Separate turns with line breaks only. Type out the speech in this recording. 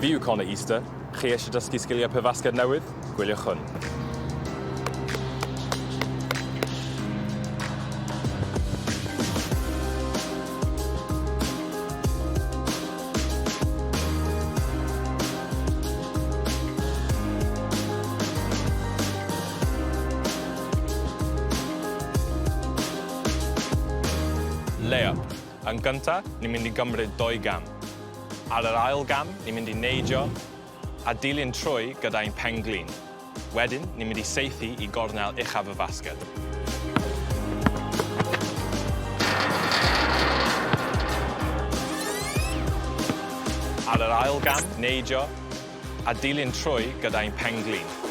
Fi yw Connor Easter. Chi eisiau dysgu sgiliau pêl-fasged newydd? Gwyliwch hwn. Layup. Yn gynta, ni'n mynd i gymryd dou gam. Ar yr ail gam, ni'n mynd i neidio a dilyn trwy gyda ein pen-glin. Wedyn, ni'n mynd i saethu i gornel uchaf y fasged. Ar yr ail gam, neidio a dilyn trwy gyda ein pen-glin.